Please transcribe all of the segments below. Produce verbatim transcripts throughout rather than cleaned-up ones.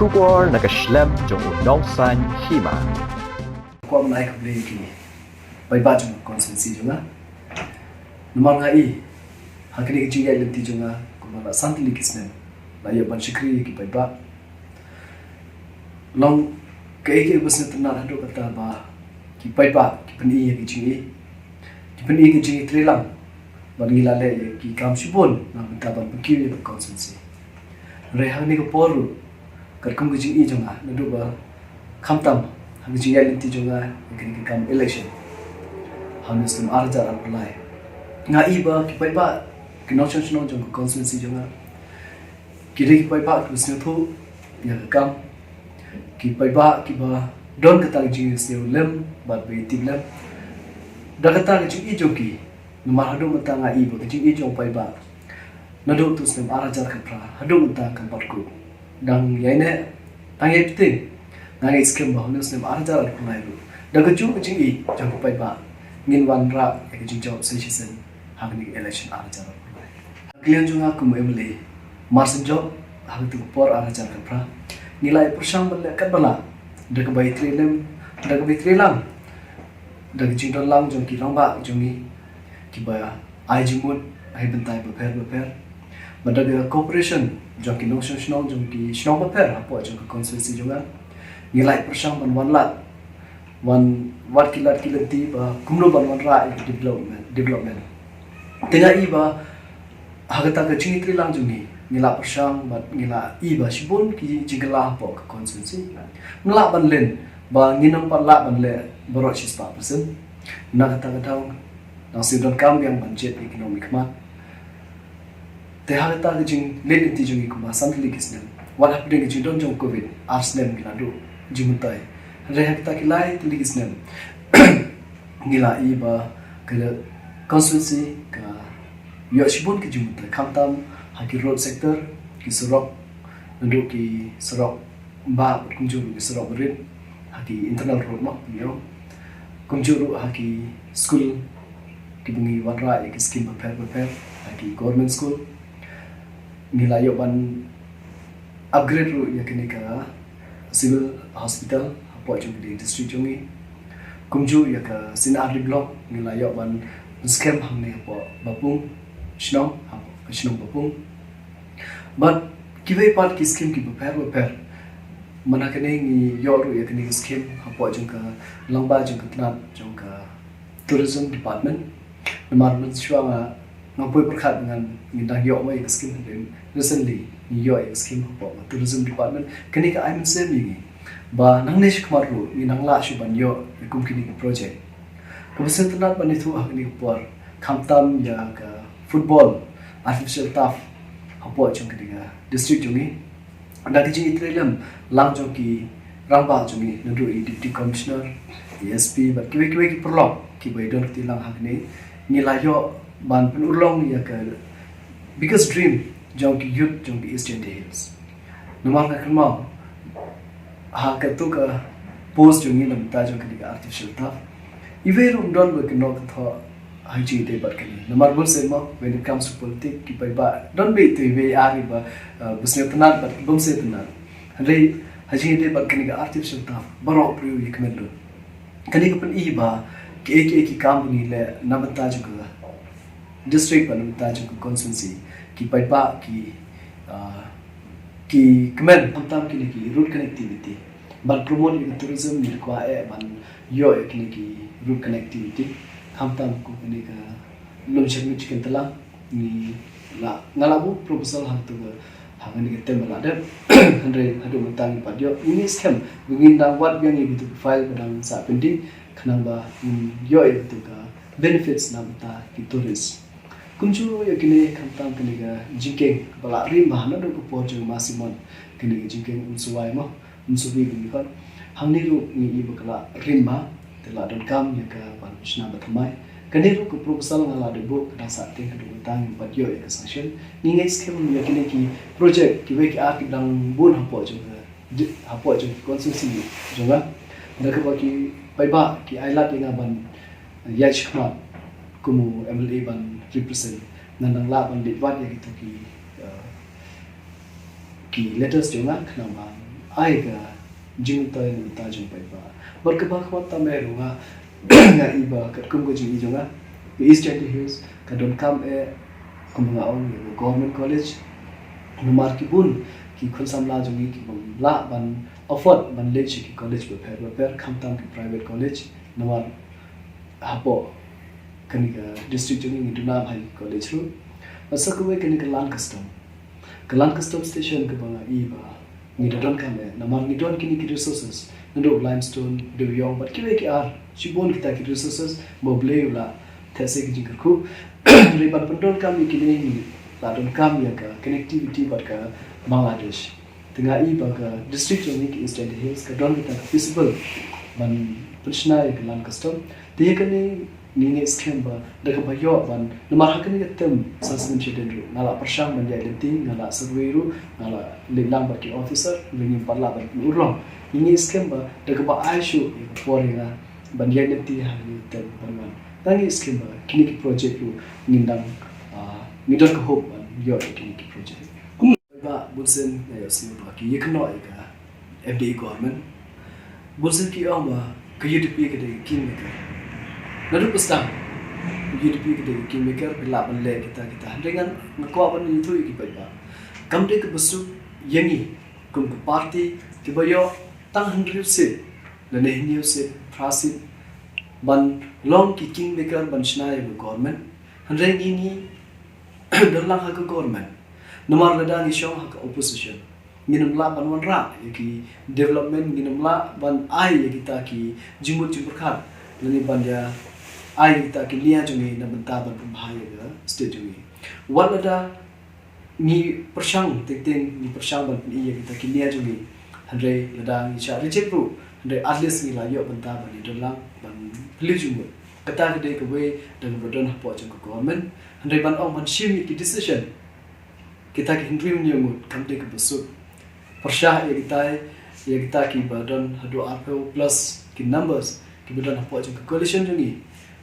Khubor na ka shlem jong u Nongsaiñ Hima. Kwah ban ai khublei ïa ki paidbah jong ka constituency jong nga. Namar nga i ha kane ka jingïaid lynti jong nga kumba la san tylli ki snem la ïoh ban shakri ïa ki paidbah. Long kaei kaei ba sngewtynnat haduh katta ba ki paidbah ki pyni ïa ki jingïeit, ki pyni ïa ki jingïeit treilang. Bad ngi la leh ïa ki kam shibun na ka bynta ban pynkiew ïa ka constituency. Hynrei hangne ka por ruh katkum ka jingïeit jong nga naduh ba khamtam ha ka jingïaid lynti jong nga ïa kane ka kam election ha u snem ar hajar arphew lai, nga i ba ki paidbah ki nongshong shnong jong ka constituency jong nga ki dei ki paidbah kiba sngewthuh ïa ka kam, ki paidbah kiba don kata ka jingsngewlem bad ba ïatiplem da kata ka jingïeit jong ki. Namar haduh mynta nga i ba ka jingïeit jong u paidbah naduh u snem ar hajar khatphra haduh mynta kam pat kuh. Dang ïai neh, dang ïai pynting. Nga ngeit skhem ba ha u snem ar hajar arphew lai ruh da kajuh ka jingïeit jong u paidbah ngin wanrah ïa ka jingjop sa shisien ha kane ka election ar hajar arphew lai. Ka liang jong nga kum u MLA mar shen jop ha katu ka por ar hajar khatphra, ngi la ïa pyrshang ban leh katba lah da kaba ïatreilang, da kaba ïatreilang da ka jingdon lang jong ki rangbah jong ngi kiba ai jingmut ha ki bynta bapher bapher. Bad da ka cooperation jong ki nongshong shnong jong ki shnong bapher hapoh jong ka constituency jong nga, ngi la ïa pyrshang ban wan lad, wan wad ki lad ki lynti ba kumno ban wanrah ïa ka development, development. Te nga i ba ha kata ka jingïatreilang jong ngi, ngi la pyrshang bad ngi la i ba shibun ki jingkylla hapoh ka constituency. Ngi lah ban len ba ngin ym pat lah ban leh baroh shispah percent. Na kata ka daw nang shu donkam biang ban jied ïa ki nongmihkhmat. Te ha kata ka jingleit lynti jong ngi kumba san tylli ki snem, wat hapdeng ka jingdon jong covid ar snem ngi la duh jingmyntoi. Hynrei ha kata ki lai tylli ki snem ngi la i ba ka constituency ka ïoh shibun ki jingmyntoi, khamtam ha ki road sector, ki surok, naduh ki surok ba, kumjuh ruh ki surok barit, ha ki internal road mo, ngi ong. Kumjuh ruh ha ki skul kiba ngi wanrah ïa ki skim bapher bapher ha ki government school. Ngi la ïoh ban upgrade ruh ïa kane ka civil hospital hapoh jong ka district jong ngi. Kumjuh ïa ka C and R D block ngi la ïoh ban skhem hangne hapoh Bapung shnong, hapoh ka shnong Bapung. Bad kiwei pat ki skim kiba pher bapher. Mynta kane ngi ïoh ruh ïa kane ka skim hapoh jong ka lyngba jong ka tnat jong ka tourism department. Namar mynshuwa nga, nga poi pyrkhat ngan, ngi dang ïoh mo ïa ka skim, hynrei recently ngi ïoh ïa ka skim hapoh ka tourism department. Kane ka ai mynsiem ïa ngi ba nangne shakhmat ruh ngi nang lah shuh ban ïoh ïa kum kine ki project. Kaba sngewtynnat ban ïathuh ha kane ka por, khamtam ïa ka football artificial turf hapoh jong kane ka district jong ngi. Da ka jingïatreilang lang jong ki rangbah jong ngi, naduh i Deputy Commissioner, i S P bad kiwei kiwei ki paralok kiba ïadon kti lang ha kane, ngi la ïoh ban pynurlong ïa ka biggest dream jong ki youth jong ki East Jaintia Hills. Namar nga kynmaw ha katu ka post jong ngi na bynta jong kane ka artificial turf, iwei ruh ym don ba kynnoh kynthoh ha jingïadei bad kane. Namar bun sien mo, when it comes to politics, ki paidbah don beit iwei ar ba, uh, ba sngewtynnat bad bym sngewtynnat. Hynrei ha jingïadei bad kane ka artificial turf, baroh briew ïa kmen lut. Kane ka pyni ba kiei kiei ki kam ba ngi leh na bynta jong ka district bad na bynta jong ka constituency, ki paidbah ki, uh, ki kmen, khamtam kine ki road connectivity. Ban promote ïa ka tourism ngi kwah eh ban ïoh ïa kine ki road connectivity. Khamtam kum kane ka Lumshyrnga Chicken Tlang, ngi la, nga la buh proposal ha katu ka, ha kane ka term ba la dep. Hynrei haduh mynta ngim pat ïoh. Ngi skhem ba ngin dang wad biang ïa kitu ki file ba dang sah pending, khnang ba ngin ïoh ïa kitu ka benefits na bynta ki tourist. Kumjuh ïa kine, khamtam kane ka jingkieng ba la rim bha naduh ka por jong Ma Simon, kane ka jingkieng Umsuwai mo, Umsuwbi ba ngi khot. Hangne ruh ngi i ba ka la rim bha, te la donkam ïa ka ban shna ba thymmai. Kane ruh ka proposal nga la dep buh, ka dang sah tieng, haduh mynta ngim pat ïoh ïa ka sanction. Ngi ngeit skhem ïa kine ki project kiwei ki ar ki dang bun hapoh jong ka, hapoh jong ka constituency jong nga. Da kaba ki paidbah ki ai lad ïa nga ban ïaid shakhmat kum u M L A ban represent, ngan dang lah ban leit wad ïa kitu ki, uh, ki letters jong nga khnang ban ai ka jingmyntoi na ka bynta jong paidbah. Bad kaba khmat tam eh ruh nga, nga i ba katkum ka jingïohi jong nga, ka East Jaintia Hills ka donkam eh, kumba nga ong, ïa ka government college. Namar ki bun ki khun samla jong ngi ki bym lah ban afford ban leit sha ki college bapher bapher, khamtam ki private college. Namar hapoh kane ka district jong ngi ngi duna bha ïa ki college ruh. Bad sa kawei kane ka Land Custom, ka Land Custom Station kaba nga i ba ngi da donkam eh, namar ngi don kine ki resources, naduh limestone, dewiong bad kiwei ki ar, shibun kita ki resources ba U Blei u la theh seh ki jingkyrkhu. Hynrei ban pyndonkam ïa kine ngi la donkam ïa ka connectivity bad ka Bangladesh. Te nga i ba ka district jong ngi ka East Jaintia Hills ka don kita ka feasible ban pynshna ïa ka Land Custom. Te ïa kane ngi ngeit skhem ba da kaba ïoh ban, namar ha kane ka term san snem shadien ruh nga la pyrshang ban ïaid lynti, nga la survey ruh, nga la leit lang bad ki officer, ngim pat lah ban pynurlong. Ngi ngeit skhem ba da kaba ai shuh ïa ka por ïa nga ban ïaid lynti ha kane ka term ban wan, nga ngeit skhem ba kine ki project ruh ngin dang, ah, ngi don ka hope ban ïoh ïa kine ki project. Paidbah bunsien nga ïohsngew ba ki ïakynnoh ïa ka M D A government. Bunsien ki ong ba ka U D P ka dei ka kingmaker. Naduh ba sdang U D P ka dei ka kingmaker, phi lah ban leh kita kita. Hynrei ngan, nga kwah ban ïathuh ïa ki paidbah, kam dei kaba suk ïa ngi kum ka party kiba ïoh tang hynriew seat lane hynñiew seat, phra seat ban long ki kingmaker ban shna ïa ka government. Hynrei ngi ngi don lang ha ka government. Namar lada ngi shong ha ka opposition, ngin ym lah ban wanrah ïa ki development, ngin ym lah ban ai ïa kita ki jingmut jingpyrkhat lane ban ïa ai ïa kita ki nia jong ngi na bynta ban pynbha ïa ka state jong ngi. Wat lada ngi pyrshang, teng teng ngi pyrshang ban pyni ïa kita ki nia jong ngi, hynrei lada ngi shah reject ruh, hynrei at least ngi la ïoh bynta ban ïadon lang ban pynlong jingmut. Kata ka dei kawei da kaba don hapoh jong ka government. Hynrei ban ong ban shim ïa ki decision, kita ki hynriew hynñiew ngut kam dei kaba suk. Pyrshah ïa kita, ïa kita kiba don haduh arphew plus ki numbers kiba don hapoh jong ka coalition jong ngi.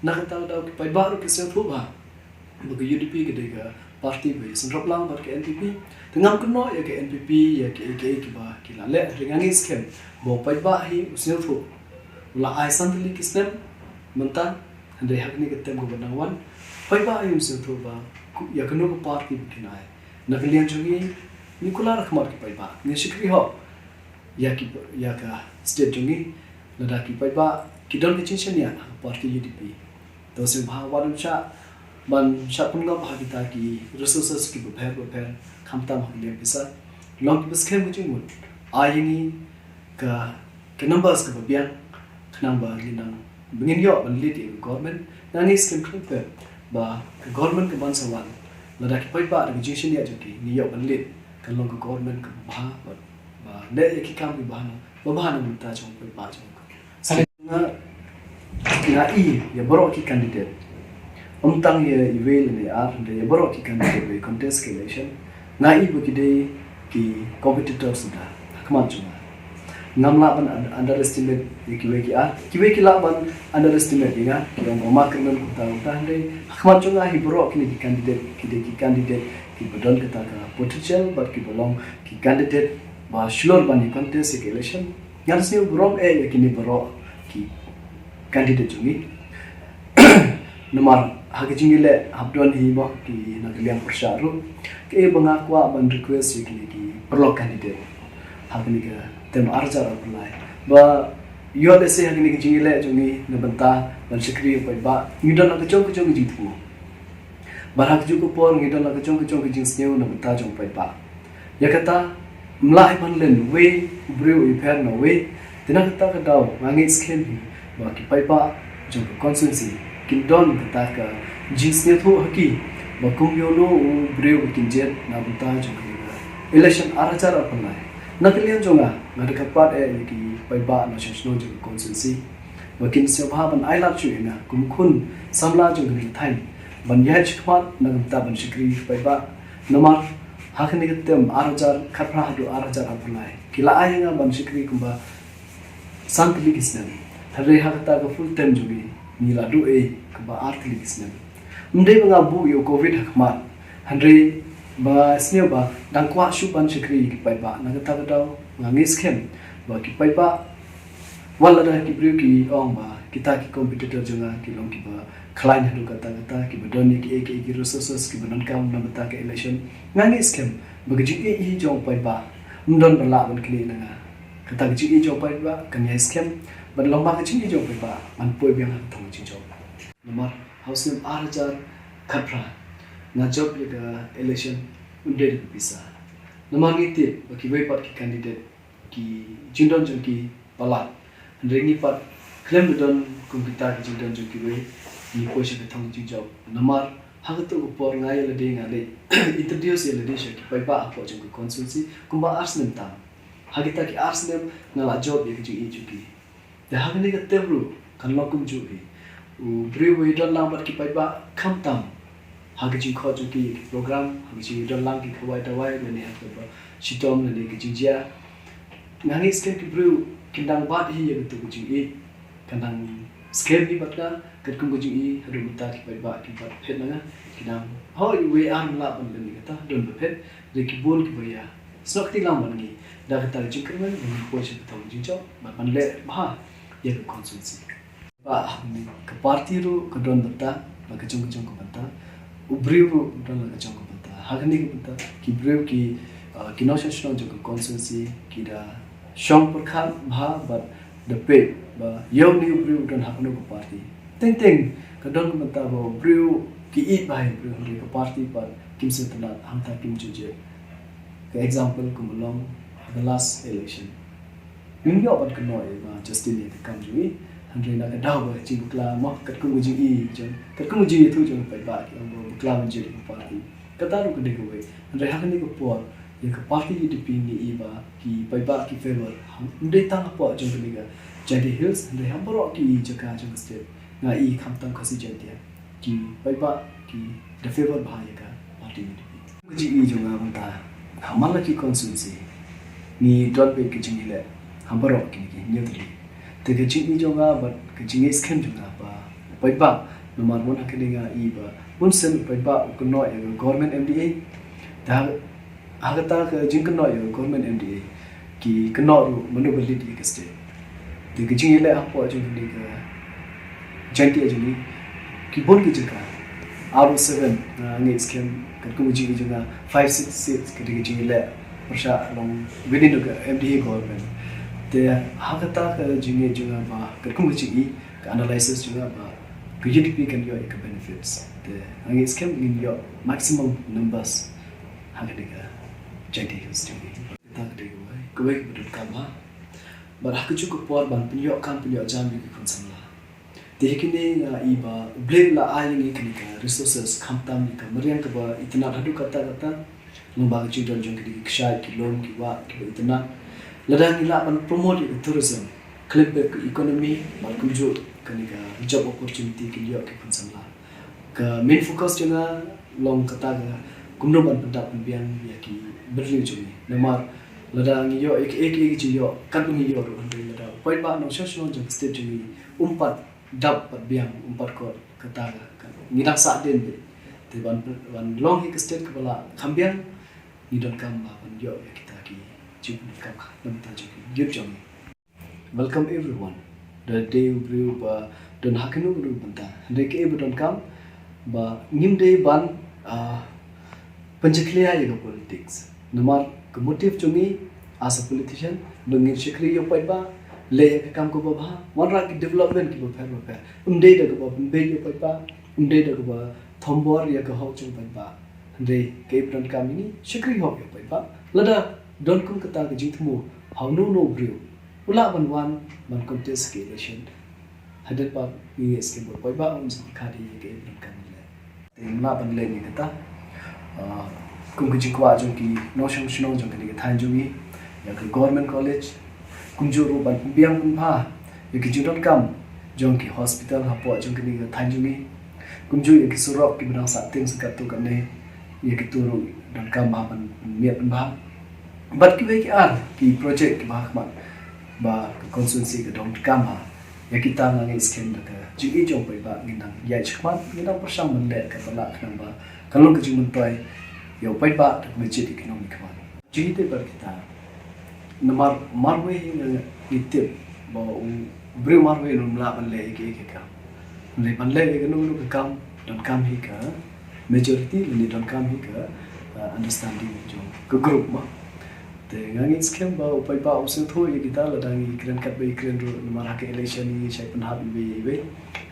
Na kata ka daw ki paidbah ruh ki sngewthuh bha ba ka U D P ka dei ka party ba ïasynrop lang bad ka N P P. Te ngam kynnoh ïa ka N P P, ïa kiei kiei kiba ki la leh, hynrei nga ngeit skhem ba u paidbah hi u sngewthuh. U la ai san tylli ki snem mynta, hynrei ha kane ka term kaba nang wan, paidbah hi un sngewthuh ba ku-, ïa kano ka party ba kin ai. Na ka liang jong ngi, ngi kular ha khmat ki paidbah, ngi shakri hok ïa ki, ïa ka state jong ngi. Lada ki paidbah ki don ka jingshaniah ha ka party U D P, to sngewbha wat ym shah ban shah pynngop ha kita ki resources kiba pher ba pher, khamtam ha ka liang pisa. Long kiba skhem ka jingmut, ai ïa ngi ka, ka numbers kaba biang, khnang ba ngin nang, ba ngin ïoh ban lead ïa ka government. Nga ngeit skhem khlem pep ba ka government ka ban sa wan, lada ki paidbah da ka jingshaniah jong ki ngi ïoh ban lead, kan long ka government kaba bha, ba, ba leh ïa ki kam kiba bha na, ba bha na bynta jong paidbah jong ka. Nga, nga i ïa baroh ki candidate, ym tang ïa iwei lane ar, hynrei ïa baroh ki candidate ba contest ka election, nga i ba ki dei ki competitors da ha khmat jong nga. Ngam lah ban un-, underestimate ïa kiwei ki ar. Kiwei ki lah ban underestimate ïa nga, ki ong ba ma kyrmen kumta kumta, hynrei ha khmat jong nga hi baroh kine ki candidate ki dei ki candidate kiba don kata ka potential bad kiba long ki candidate ba shlur ban ïa contest ïa ka election. Ngan sngew burom eh ïa kine baroh ki candidate jong ngi. Namar ha ka jingïaleh hap don hi mo ki na ka liang pyrshah ruh. Kaei ba nga kwah ban request ïa kine ki paralok candidate ha kane ka term ar hajar arphew lai, ba ïoh lehse ha kane ka jingïaleh jong ngi na bynta ban shakri ïa u paidbah, ngi don la ka jong ka jong ka jingthmu. Bad ha kajuh ka por ngi don la ka jong ka jong ka jingsngew na bynta jong u paidbah. Ïa kata, ym lah hi ban len uwei u briew u ïapher na uwei. Te na kata ka daw nga ngeit skhem hi ba ki paidbah jong ka constituency kin don kata ka jingsngewthuh ha ki ba kumno u briew ba kin jied na bynta jong ka election ar hajar arphew lai. Na ka liang jong nga, nga da kyrpad eh ïa ki paidbah na shnong shnong jong ka constituency ba kin sngewbha ban ailad shuh ïa nga kum khun samla jong ka ri thaiñ ban ïaid shakhmat na ka bynta ban shakri ïa ki paidbah. Namar ha kane ka term ar hajar khatphra haduh ar hajar arphew lai ki la ai ïa nga ban shakri kumba san tylli ki snem. Hynrei ha kata ka full term jong ngi, ngi la duh ei kumba ar tylli ki snem. Ym dei ba nga buh ïa u covid ha khmat, hynrei Ba sniew ba dang kwah shuh ban shakri ki paidbah, na kata ka daw nga ngeit skhem ba ki paidbah, wat lada ki briew ki ong ba kita ki competitor jong nga ki long kiba khlaiñ haduh katta katta, kiba don ïa ki ei ki ei ki resources kiba donkam na bynta ka election, nga ngeit skhem ba ka jingïeit hi jong u paidbah ym don ba lah ban knieh na nga. Kata ka jingïeit jong u paidbah kan ïai skhem bad long ba ka jingïeit jong u paidbah ban poi biang ha ka thong ka jingjop. Namar ha u snem ar hajar khatphra nga jop ïa ka election, ym dei da ka pisa. Namar ngi tip ba kiwei pat ki candidate ki jingdon jong ki palat. Hynrei ngi pat khlem da don kum kita ki jingdon jong kiwei, ngi poi sha ka thong jingjop. Namar ha kato ka por nga ïa lade nga leit introduce ïa lade sha ki paidbah hapoh jong ka constituency kumba ar snem tam. Ha kita ki ar snem nga la jop ïa ka jingïeit jong ki. Te ha kane ka term ruh kan long kumjuh hi. U briew uba ïadon lang bad ki paidbah khamtam ha ka jingkhot jong ki ïa ki program, ha ka jingïadon lang ki khawai dawai lane ha kaba shitom lane ka jingjia. Nga ngeit skhem ki briew kin dang bat hi ïa kato ka jingïeit. Kan dang skhem hi bad nga katkum ka jingïeit haduh mynta ki paidbah ki bat phet na nga. Ki dang hoi wei ar ym lah ban leh ïa kata, don ba phet, hynrei ki bun kiba ïa snoh kti lang bad ngi da kata ka jingkyrmen ba ngin poi sha ka thong jingjop bad ban leh bha ïa ka constituency. Ba ha kane ka party ruh ka don bynta la ka jong ka jong ka bynta, u briew ruh u don la ka jong ka bynta. Ha kane ka bynta ki briew ki, uh, ki nongshong shnong jong ka constituency ki da shong pyrkhat bha bad da peit ba ïa une u briew u don ha kano ka party. Teng teng ka don ka bynta ba u briew ki ïeit bha ïa u briew, hynrei ka party pat kim sngewtynnat, hangta kim ju jied. Ka example kumba long ha ka last election. Ngim ïoh ban kynnoh ïa ma Justin ïa ka kam jong i, hynrei na ka daw ba ka jingbakla mo katkum ka jingïeit jong, katkum ka jingïathuh jong u paidbah ki ong ba bakla ban jied ïa ka party. Kata ruh ka dei kawei. Hynrei ha kane ka por ïa ka party U D P ngi i ba ki paidbah ki favour. Ym dei tang hapoh jong kane ka Jaintia Hills, hynrei ha baroh ki jaka jong ka state. Nga i khamtam Khasi Jaintia, ki paidbah ki da favour bha ïa ka party U D P. Ka jingïeit jong nga mynta ha man la ki constituency ngi don beit ka jingïaleh ha baroh kine ki hynñiew tylli. Te ka jingïeit jong nga bad ka jingïeit skhem jong nga ba u paidbah, namar bun ha kane nga i ba bun sien u paidbah u kynnoh ïa ka government M D A. Te ha, ha kata ka jingkynnoh ïa ka government M D A ki kynnoh ruh mano ba lead ïa ka state. Te ka jingïaleh hapoh jong kane ka Jaintia jong ngi ki bun ki jaka. R O seven, nga ngeit skhem katkum ka jingïeit jong nga, five six seats ka dei ka jingïaleh pyrshah long within ka M D A government. Te ha kata ka jingïeit jong nga ba katkum ka jingïeit, ka analysis jong nga ba ka U D P kan ïoh ïa ka benefits. Te nga ngeit skhem ngin ïoh maximum numbers ha kane ka Jaintia Hills jong ngi. Kata ka dei kawei, kawei kaba donkam bha. Bad ha kajuh ka por ban pynïoh kam pynïoh jam ïa ki khun samla. Te ha kine nga i ba U Blei u la ai ïa ngi kane ka resources, khamtam ïa ka mariang kaba itynnad haduh katta katta. Lyngba ka jingdon jong kine ki kshaid, ki lum, ki wah kiba itynnad. Lada ngi lah ban promote ïa ka tourism, khlem pep ka economy, bad kumjuh kane ka job opportunity kin ïoh ki khun samla. Ka main focus jong nga long kata ka kumno ban pyndap pynbiang ïa ki briew jong ngi. Namar lada ngi ïoh ïa kiei kiei ki jingïoh katba ngi ïoh ruh, hynrei lada u paidbah nongshong shnong jong ka state jong ngi um pat dap pat biang, um pat khot, kata ka, ka ngi dang sahdien beit. Te ban, ban long hi ka state kaba la kham biang, ngi donkam ba ban ïoh ïa kita ki jingpyndonkam na bynta jong ki youth jong ngi. Welcome everyone. Da dei u briew ba don ha kano kano ka bynta, hynrei kaei ba donkam ba ngim dei ban, ah, pynjakhlia ïa ka politics. Namar ka motive jong ngi as a politician ba ngin shakri ïa u paidbah, leh ïa ka kam kaba bha, wanrah ki development kiba pher ba pher. Ym dei da kaba pynbeit ïa u paidbah, ym dei da kaba thombor ïa ka hok jong u paidbah. Hynrei kaei ba donkam ïa ngi, shakri hok ïa u paidbah. Lada don kum kata ka jingthmu ha uno uno u briew, u lah ban wan ban contest ka election. Hadien pat ngi ngeit skhem ba u paidbah un sa pyrkhat ïa kaei ba donkam ban leh. Te ngim lah ban leh ïa kata. Ah, kum ka jingkwah jong ki nongshong shnong jong kane ka thaiñ jong ngi, ïa ka government college, kumjuh ruh ban pynbiang pynbha ïa ki jingdonkam jong ki hospital hapoh jong kane ka thaiñ jong ngi. Kumjuh ïa ki surok kiba dang sah tieng sha katto katne, ïa kito ruh donkam ba ban pynmiat pynbha. Bad kiwei ki ar ki project kiba ha khmat ba ka constituency ka donkam bha. Ïa kita nga ngeit skhem da ka jingïeit jong u paidbah ngin nang ïaid shakhmat, ngin nang pyrshang ban leh kaba lah khnang ba kan long ka jingmyntoi Ïa u paidbah da ka message ïa ki nongmihkhmat. Jingtip bad kita. Namar marwei nga ngi tip ba u briew marwei um lah ban leh ïa ki ïa ki kam. Leh ban leh ïa kano kano ka kam, donkam hi ka majority lane donkam hi ka, uh, understanding jong ka group ma. Te nga ngeit skhem ba u paidbah un sngewthuh ïa kita lada ngi kren katba ngi kren ruh namar ha ka election ngi shait pynhap iwei ïa iwei.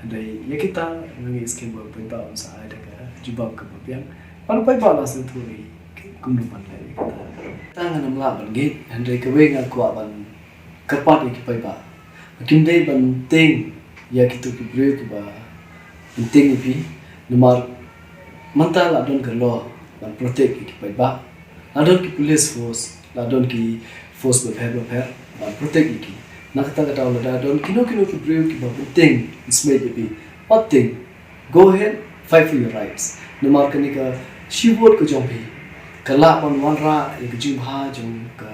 Hynrei ïa kita nga ngeit skhem ba u paidbah un sa ai da ka jubab kaba biang. Bad u paidbah la sngewthuh ïa kumno ban leh ïa kita. Tang ngam lah ban ngeit, hynrei kawei nga kwah ban kyrpad ïa ki paidbah ba kim dei ban tieng ïa kito ki briew kiba ban tieng ïa phi. Namar mynta la don ka law ban protect ïa ki paidbah. La don ki police force, la don ki force bapher bapher ban protect ïa ki. Na kata ka daw lada don kino kino ki briew kiba ban tieng ban smiej ïa phi, wat tieng. Go ahead, fight for your rights. Namar kane ka shi vote ka jong phi ka lah ban wanrah ïa ka jingbha jong ka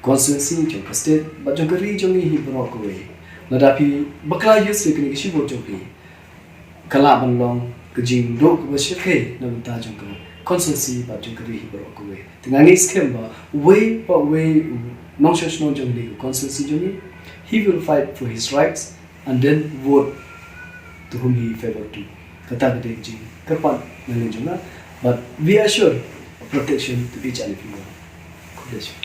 constituency, jong ka state bad jong ka ri jong ngi hi baroh kawei. Lada phi bakla use ïa kane ka shi vote jong phi, ka lah ban long ka jingduh kaba shyrkhei na bynta jong ka constituency bad jong ka ri hi baroh kawei. Te nga ngeit skhem ba uwei pa uwei u nongshong shnong jong kane ka constituency jong ngi, he will fight for his rights and then vote to whom he favor to. Kata ka dei ka jingkyrpad na liang jong nga, but we assure protection to each and every one. God bless you.